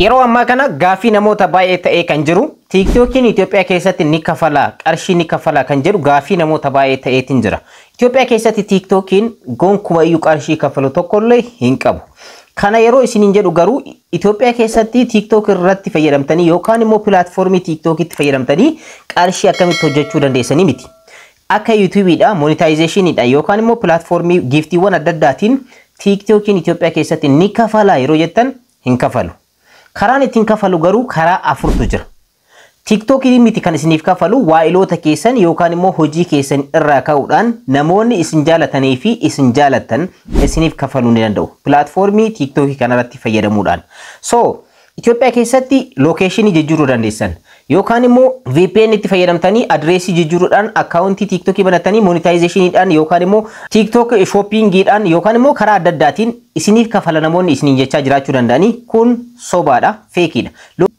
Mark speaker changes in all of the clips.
Speaker 1: Yeroo ammaa kana gaaffii namoota baay'ee ta'ee kan jiru, TikTokiin Itoophiyaa keessatti ni kafalaa, qarshii ni kafalaa kan jedhu gaaffii namoota baay'ee ta'eetiin jira. Itoophiyaa keessatti TikTokiin gonkumaa iyyuu qarshii kafalu tokkollee hin qabu. Kana yeroo isiniin jedhu garuu Itoophiyaa keessatti TikTok irratti fayyadamtanii yookaan immoo pilaatfoormii TikTokitti fayyadamtanii qarshii akkamitti hojjechuu dandeessanii miti. Akka YouTubeidha, monetizationiidha yookaan immoo pilaatfoormii giftiiwwan adda addaatiin TikTokiin Itoophiyaa keessatti ni kafalaa yeroo jettan hin kafalu. Karaan ittiin kafalu garuu karaa afurtu jira. TikTokiin miti kan isiniif kafalu, waa'iloota keessan yookaan immoo hojii keessan irraa ka'uudhaan namoonni isin jaalatanii fi isin jaalatan isiniif kafaluu ni danda'u. Pilaatfoormii TikTokii kanarratti fayyadamuudhaan. So, Itoophiyaa keessatti locationii jijjiiruu dandeessan. Yookaan immoo VPN itti fayyadamtanii adreesii jijjiiruudhaan akkaawuntii TikTokii banatanii monetizationiidhaan yookaan immoo TikTok shoppingiidhaan yookaan immoo karaa adda addaatiin isiniif kafala namoonni isiniin jechaa jiraachuu danda'anii, kun sobaadha, fakeiidha.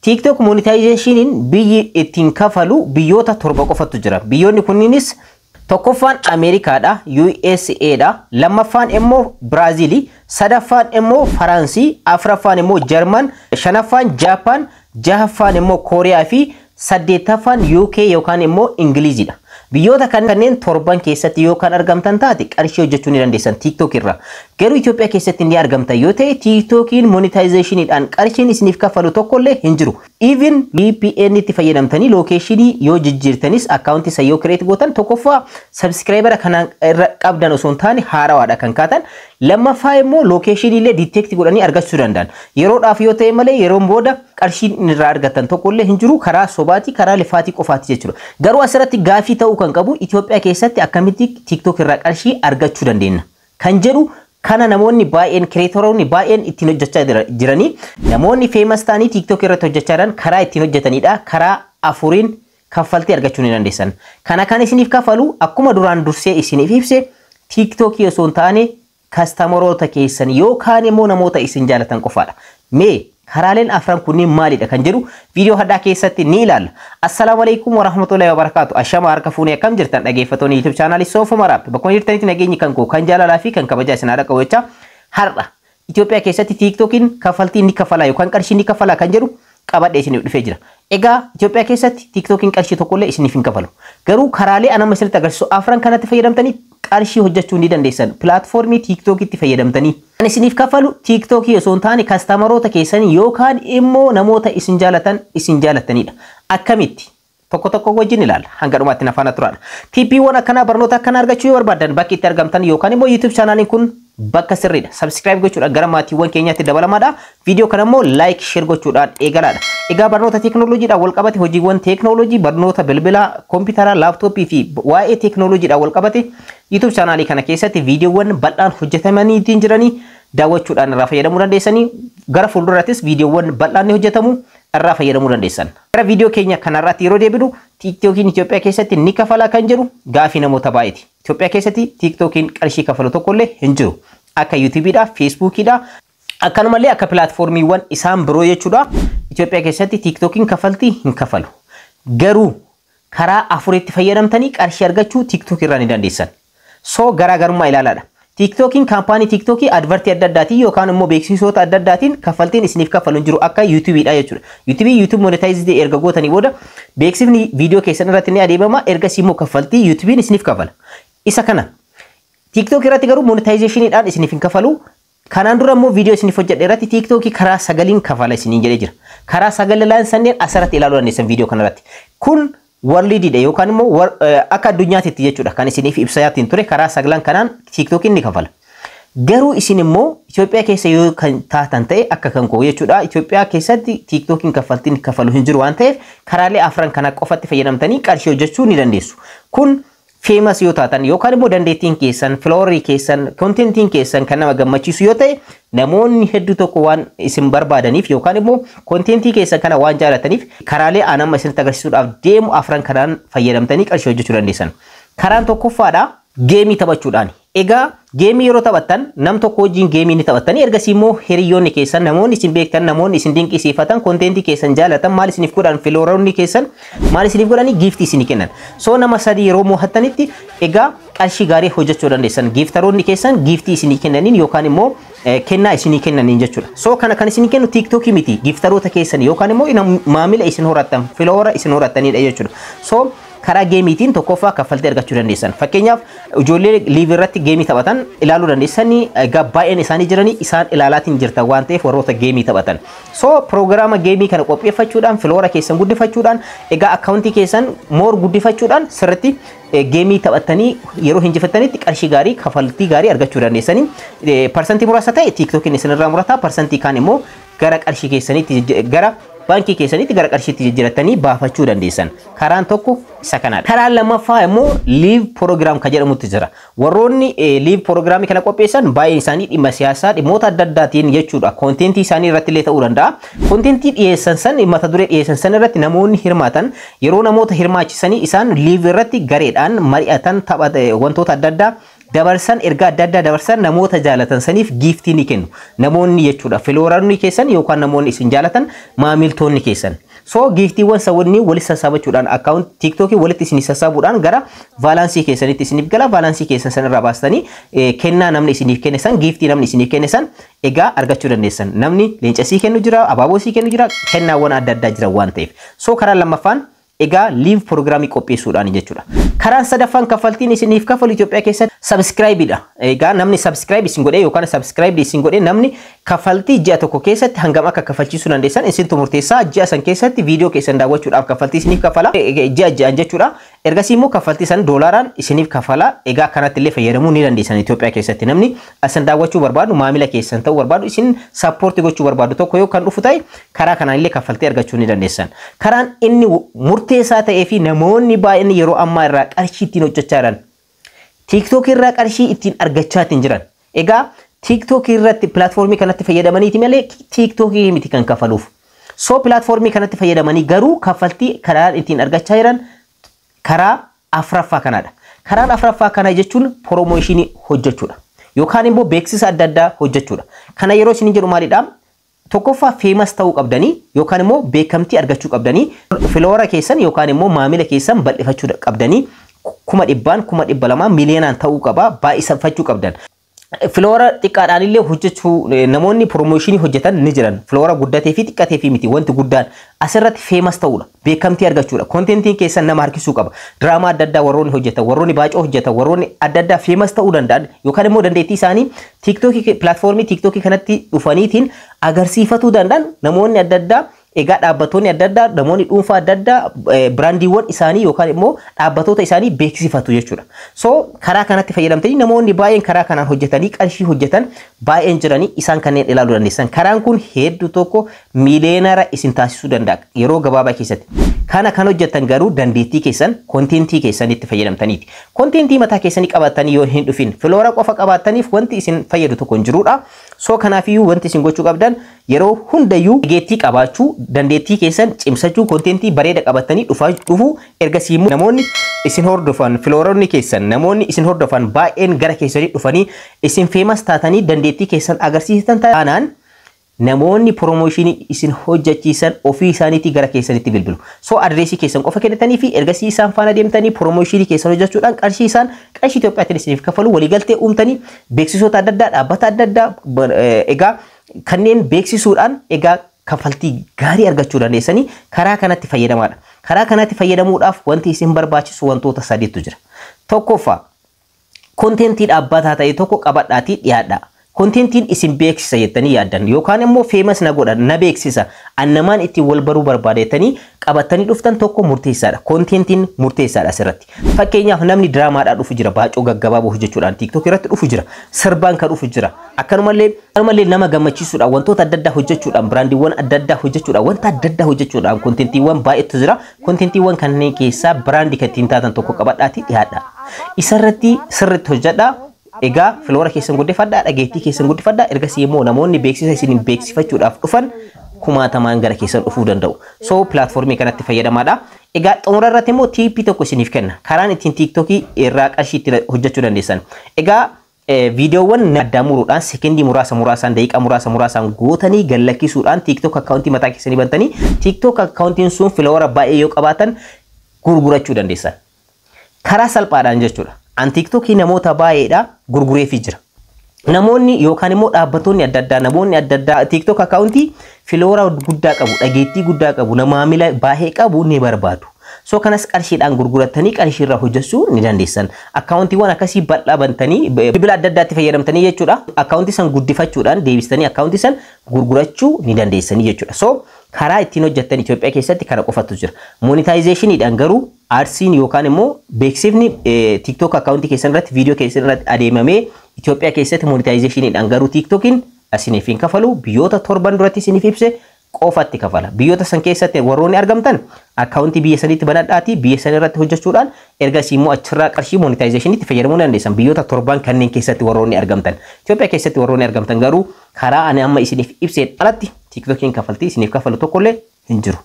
Speaker 1: TikTok monetizationiin biyyi ittiin kafalu biyyoota 7 qofatu jira. Biyyoonni kunniinis tokkoffaan Ameerikaadha, USAdha, lammaffaan immoo Biraazilii, sadaffaan immoo Faransii, afuraffaan immoo Jarman, shanaffaan Jaapaan, jahaffaan immoo Kooriyaa fi saddeettaffaan UK yookaan immoo Ingiliziidha. Biyyoota kanneen torban keessatti yoo kan argamtan taate qarshii hojjechuu ni dandeessan TikTok irraa. Garuu Itoophiyaa keessatti ni argamtan yoo ta'e, TikTokiin monetizationiidhaan qarshiin isiniif kaffalu tokkollee hin jiru. Even VPN itti fayyadamtanii locationii yoo jijjiirtanis, akkaawuntii isa yoo create gootan, tokkoffaa subscribera kanaan irra qabdan osoo hin taane haarawaadha kan kaatan. Lammaffaa immoo locationii illee detect godhanii argachuu danda'an. Yeroodhaaf yoo ta'e malee yeroon booda qarshiin irraa argatan tokkollee hin jiru, karaa sobaatii, karaa lifaatii qofaati jechuudha. Garuu asirratti gaafii ta'uu kan qabu, Itoophiyaa keessatti akkamitti TikTok irraa qarshii argachuu dandeenya kan jedhu kana. Namoonni baay'een, creatoroonni baay'een ittiin hojjechaa jiranii, namoonni famous ta'anii TikTok irratti hojjechaa jiran karaa ittiin hojjetanidha. Karaa afuriin kaffaltii argachuu ni dandeessan. Kana kan isiniif kafalu, akkuma duraan dursee isiniif ibse, TikTokii osoo hin taane customeroota keessan yookaan immoo namoota isin jaalatan qofaadha. Mee karaaleen afran kunniin maalidha kan jedhu viidiyoo hadhaa keessatti ni ilaalla. Assalaamu alaikum warahmatullahi wabarakatuh. Ashama, harka fuunee, akkam jirtan dhaggeeffattoonni YouTube chaanaalii Soofuma Raap? Bakkuma jirtanitti nageenyi kan koo kan jaalalaa fi kan kabajaa isin haadha qabu jecha, har'a Itoophiyaa keessatti TikTokiin kaffaltii ni kafalaa yookaan qarshii ni kafalaa kan jedhu qabadhee isiniif dhufee jira. Egaa Itoophiyaa keessatti TikTokiin qarshii tokkollee isiniif hin kafalu. Garuu karaalee anama isinitti agarsiisu afran kanatti fayyadamtanii qarshii hojjechuu ni dandeessan. Pilaatfoormii TikTokitti fayyadamtanii. Kan isiniif kafalu TikTokii osoo hin taane customeroota keessan yookaan immoo namoota isin jaalatan, isin jaalatanidha. Akkamitti? Tokko tokko wajjin ilaalla. Hanga dhumaatti na faana turaadha. Tipiiwwan akkanaa, barnoota akkanaa argachuu yoo barbaadan, bakki itti argamtan yookaan immoo YouTube chaanaaliin kun bakka sirriidha. Subscribe gochuudhaan gara maatiiwwan keenyaatti dabalamaadha. Viidiyoo kana immoo like, share gochuudhaan eegalaadha. Egaa barnoota teeknooloojiidhaan wal qabate, hojiiwwan teeknooloojii, barnoota bilbilaa, kompiitaraa, laaptooppii fi waa'ee teeknooloojiidhaan wal qabate YouTube chaanaalii kana keessatti viidiyoowwan bal'aan hojjetamaniitiin jiranii daawwachuudhaan irraa fayyadamuu dandeessanii. Gara fuuldurattis viidiyoowwan bal'aan ni hojjetamu, irraa fayyadamuu dandeessan. Gara viidiyoo keenya kanarratti yeroo deebinu, TikTokiin Itoophiyaa keessatti ni kafalaa kan jedhu gaafii namoota baay'eeti. Itoophiyaa keessatti TikTokiin qarshii kafalu tokkollee hin jiru. Akka YouTubeidha, Facebookidha, akkanumallee akka pilaatfoormiiwwan isaan biroo jechuudha. Itoophiyaa keessatti TikTokiin kaffaltii hin kafalu. Garuu karaa afuritti fayyadamtanii qarshii argachuu TikTok irraa ni dandeessan. So garaagarummaa ilaalaadha. TikTokiin, kaampaanii TikTokii, advertii adda addaatiin yookaan immoo beeksisoota adda addaatiin kaffaltiin isiniif kaffalu hin jiru akka YouTubeidha jechuudha. YouTubeii YouTube monetize erga gootanii booda beeksifni viidiyoo keessan irratti ni adeemama, ergasii immoo kaffaltii YouTubein isiniif kafala. Isa kana TikTok irratti garuu monetizationiidhaan isiniif hin kafalu. Kanaan dura immoo viidiyoo isiniif hojjedhe irratti TikTokii karaa sagaliin kafala isiniin jedhee jira. Karaa sagalaan sanneen asirratti ilaaluu dandeessan viidiyoo kanarratti. Kun worldiidha yookaan immoo akka addunyaatitti jechuudha kan isiniif ibsaatiin ture, karaa sagalan kanaan TikTokiin ni kafala. Garuu isin immoo Itoophiyaa keessa yoo kan taatan ta'e, akka kan koo jechuudha. Itoophiyaa keessatti TikTokiin kaffaltiin kafalu hin jiru waan ta'eef karaalee afran kana qofatti fayyadamtanii qarshii hojjechuu ni dandeessu. Kun famous yoo taatan yookaan immoo dandeettiin keessan, followerii keessan, contentiin keessan kan nama gammachiisu yoo ta'e, namoonni hedduu tokko waan isin barbaadaniif yookaan immoo contentii keessan kana waan jaalataniif karaalee aan amma isinitti agarsiisuudhaaf deemu afran kanaan fayyadamtanii qarshii hojjechuu dandeessan. Karaan tokkoffaadha, gameii taphachuudhaan. Egaa gameii yeroo taphattan nam tokko wajjin gameii ni taphattanii, ergasii immoo hiriyoonni keessan, namoonni isin beektan, namoonni isin dinqisiifatan, contentii keessan jaalatan maal isiniif godhan? Followeroonni keessan maal isiniif godhanii? Giftii isinii kennan. So nama sadii yeroo mo'attanitti egaa qarshii gaarii hojjechuu dandeessan. Gifteroonni keessan giftii isinii kennaniin yookaan immoo kennaa isinii kennaniin jechuudha. So kana kan isinii kennu TikTokii miti, giftaroota keessanii yookaan immoo maamila isin horattan, filoora isin horattanidha jechuudha. So karaa gameiitiin tokkoffaa kaffaltii argachuu dandeessan. Fakkeenyaaf, ijoollee live irratti gameii taphatan ilaaluu dandeessanii. Egaa baay'een isaanii jiranii isaan ilaalaatiin jirtan waan ta'eef, warroota gameii taphatan. So piroogiraama gameii kana qopheeffachuudhaan, filoora keessan guddifachuudhaan, egaa akkaawuntii keessan more guddifachuudhaan, sirriitti gameii taphatanii yeroo hinjifattanitti qarshii gaarii, kaffaltii gaarii argachuu dandeessanii. Parsantii muraasa ta'e TikTokiin isinirraa murata, parsantii kaan immoo gara qarshii keessaniitti, gara baankii keessanitti, gara qarshiitti jijjiiratanii baafachuu dandeessan. Karaan tokko isa kanadha. Karaan lammaffaa immoo live program kan jedhamutti jira. Warroonni live programii kana qopheessan baay'een isaanii dhimma siyaasaa, dhimmoota adda addaatiin jechuudha. Contentii isaanii irratti illee ta'uu danda'a. Contentii dhiyeessan san, mata duree dhiyeessan san irratti namoonni hirmaatan, yeroo namoota hirmaachisanii isaan live irratti gareedhaan mari'atan, tapha, wantoota adda addaa dabarsan, ergaa adda addaa dabarsan, namoota jaalatan saniif giftii ni kennu. Namoonni jechuudha, followeroonni keessan yookaan namoonni isin jaalatan, maamiltoonni keessan. So giftiiwwan sawwanni walitti sassaabachuudhaan, account TikTokii walitti isin sassaabuudhaan gara balanceii keessanitti isiniif gala. Balanceii keessan san irraa baastanii kennaa namni isiniif kenne san, giftii namni isiniif kenne san egaa argachuu dandeessan. Namni leenca sii kennu jira, abaaboo sii kennu jira, kennaawwan adda addaa jira waan ta'eef. So karaa lammaffaan egaa live programii qopheessuudhaan jechuudha. Karaan sadaffaan kaffaltiin isiniif kaffalu Itoophiyaa keessatti subscribeiidha. Egaa namni subscribe isin godhee yookaan subscribe isin godhee, namni kaffaltii ji'a tokko keessatti hangam akka kaffalchiisuu dandeessan isintu murteessaa. Ji'a san keessatti viidiyoo keessan daawwachuudhaaf kaffaltii isiniif kaffala. Ji'a ji'aan jechuudha. Ergasii immoo kaffaltii san doolaaraan isiniif kaffala. Egaa kanatti illee fayyadamuu ni dandeessan Itoophiyaa keessatti. Namni asan daawwachuu barbaadu, maamila keessan ta'uu barbaadu, isin supportii gochuu barbaadu tokko yoo kan dhufu ta'e, karaa kanaan illee kaffaltii argachuu ni dandeessan. Karaan inni murteessaa ta'ee fi namoonni baay'een yeroo ammaa irraa qarshii ittiin hojjechaa jiran, TikTok irraa qarshii ittiin argachaa ittiin jiran. Egaa TikTok irratti platformii kanatti fayyadamaniiti malee TikTok miti kan kafaluuf. So platformii kanatti fayyadamanii garuu kaffaltii karaan ittiin argachaa jiran karaa afuraffaa kanadha. Karaan afuraffaa kana jechuun promotionii hojjechuudha. Yookaan immoo beeksisa adda addaa hojjechuudha. Kana yeroo isin jedhu maalidhaa? Tokkoffaa, famous ta'uu qabdanii yookaan immoo beekamtii argachuu qabdanii, follower keessan yookaan immoo maamila keessan bal'ifachuu qabdanii, 100,000, 200,000, miliyoonaan ta'uu qaba, baay'isafachuu qabdan. Follower xiqqaadhaan illee hojjechuu namoonni promotionii hojjetan ni jiran. Follower guddatee fi xiqqatee fi miti, wanti guddaan asirratti famous ta'uudha. Beekamtii argachuudha. Contentiin keessan nama harkisuu qaba. Diraamaa adda addaa warroonni hojjetan, warroonni baacoo hojjetan, warroonni adda addaa famous ta'uu danda'an yookaan immoo dandeettii isaanii TikTokii, platformii TikTokii kanatti dhufaniitiin agarsiifatuu danda'an, namoonni adda addaa, egaa dhaabbattoonni adda addaa, namoonni dhuunfaa adda addaa brandiiwwan isaanii yookaan immoo dhaabbatoota isaanii beeksifatu jechuudha. So karaa kanatti fayyadamtanii namoonni baay'een karaa kanaan hojjetanii qarshii hojjetan baay'een jiranii, isaan kanneen ilaaluu dandeessan. Karaan kun hedduu tokko millionaire isin taasisuu danda'a yeroo gabaabaa keessatti. Kana kan hojjetan garuu dandeettii keessan, contentii keessan itti fayyadamtaniiti. Contentii mataa keessanii qabattanii yoo hin dhufin, follower qofa qabaattaniif wanti isin fayyadu tokko hin jirudha. So kanaafiyyuu wanti isin gochuu qabdan yeroo hundayyuu dhageettii qabaachuu, dandeettii keessan cimsachuu, contentii bareeda qabatanii dhufuu. Ergasii immoo namoonni isin hordofan, followeroonni keessan, namoonni isin hordofan baay'een gara keessanii dhufanii isin famous taatanii dandeettii keessan agarsiisan taanaan, namoonni promotionii isin hojjechiisan ofii isaaniitii gara keessanitti bilbilu. So adreesii keessan qofa kennitanii fi ergasii isaan faana deemtanii promotionii keessan hojjechuudhaan qarshii isaan qarshii Itoophiyaatiin isiniif kafalu. Waliigaltee uumtanii beeksisoota adda addaa, dhaabbata adda addaa egaa kanneen beeksisuudhaan egaa kaffaltii gaarii argachuu dandeessanii karaa kanatti fayyadamaadha. Karaa kanatti fayyadamuudhaaf wanti isin barbaachisu wantoota sadiitu jira. Tokkoffaa, contentii dhaabbataa ta'e tokko qabadhaatii dhiyaadhaa. Contentiin isin beeksisa jettanii yaaddan yookaan immoo famous na godha, na beeksisa, annamaan ittiin wal baruu barbaada jettanii qabattanii dhuftan tokko murteessaadha. Contentiin murteessaadha asirratti. Fakkeenyaaf, namni diraamaadhaan dhufu jira, baacoo gaggabaaboo hojjechuudhaan TikTok irratti dhufu jira, sirbaan kan dhufu jira. Akkanumallee nama gammachiisuudhaan, wantoota adda addaa hojjechuudhaan, brandiiwwan adda addaa hojjechuudhaan, wanta adda addaa hojjechuudhaan contentiiwwan baay'eetu jira. Contentiiwwan kanneen keessaa brandii kan ittiin taatan tokko qabadhaatii dhiyaadha. Isarratti sirriitti hojjedhaa. Egaa follower keessan guddifadhaa, dhageettii keessan guddifadhaa, ergasii immoo namoonni beeksisa isin beeksifachuudhaaf dhufan kumaatamaan gara keessan dhufuu danda'u. So platformii kanatti fayyadamaadha. Egaa xumura irratti immoo tipii tokko isiniif kenna. Karaan ittiin TikTokii irraa qarshii ittiin hojjechuu dandeessan. Egaa viidiyoowwan addaa muruudhaan, sekendii muraasa muraasaan, daqiiqaa muraasa muraasaan gootanii gallakkisuudhaan, TikTok accountii mataa keessanii bantanii, TikTok accountiin sun follower baay'ee yoo qabaatan gurgurachuu dandeessan. Karaa salphaadhaan jechuudha. An TikTokii namoota baay'eedha gurgureefii jira. Namoonni yookaan immoo dhaabbattoonni adda addaa, namoonni adda addaa TikTok akkaawuntii follower guddaa qabu, dhageettii guddaa qabu, maamila baay'ee qabu ni barbaadu. So kanas qarshiidhaan gurguratanii qarshii irraa hojjechuu ni dandeessan. Akkaawuntiiwwan akkasii bal'aa bantanii bilbila adda addaatti fayyadamtanii jechuudha. Akkaawuntii san guddifachuudhaan deebistanii akkaawuntii san gurgurachuu ni dandeessanii jechuudha. So karaa ittiin hojjettan Itoophiyaa keessatti kana qofatu jira. Monetizationiidhaan garuu adsiin yookaan immoo beeksifni TikTok akkaawuntii keessan irratti, viidiyoo keessan irratti adeemamee Itoophiyaa keessatti monetizationiidhaan garuu TikTokiin isiniif hin kafalu. Biyyoota 7 duratti isiniif ibse qofatti kafala. Biyyoota san keessatti warroonni argamtan akkaawuntii biyya saniitti banadhaatii biyya san irratti hojjechuudhaan ergasii immoo achirraa qarshii monetizationiitti fayyadamuu dandeessan, biyyoota 7 kanneen keessatti warroonni argamtan. Itoophiyaa keessatti warroonni argamtan garuu karaa ani amma isiniif ibseen alatti TikTokiin kafaltii isiniif kafalu tokkollee hin jiru.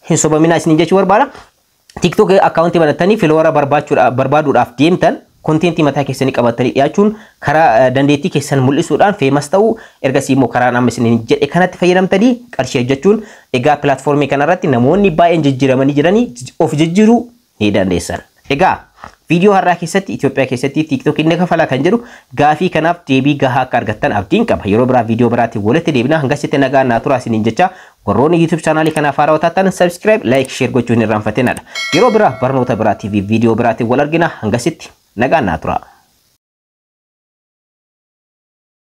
Speaker 1: Hin sobaminaa isiniin jechuu barbaada. TikTok akkaawuntii banattanii follower barbaaduudhaaf deemtan, contentii mataa keessanii qabatanii dhiyaachuun, karaa dandeettii keessan mul'isuudhaan famous ta'uu, ergasii immoo karaa amma isin jedhe kanatti fayyadamtanii qarshii hojjechuun, egaa platformii kanarratti namoonni baay'een jijjiiramanii jiranii, of jijjiiruu ni dandeessan. Egaa viidiyoo har'aa keessatti Itoophiyaa keessatti TikTok inni kafalaa kan jedhu gaafii kanaaf deebii gahaa akka argattan abdiin qaba. Yeroo biraa viidiyoo biraatiin walitti deebina. Hangasitti nagaa naa turaa isiniin jecha, warroonni YouTube chaanaalii kanaaf haarawaa taatan subscribe, like, share gochuun hin irraanfatinadha. Yeroo biraa barnoota biraatii fi viidiyoo biraatiin wal argina. Hangasitti nagaa naa turaa.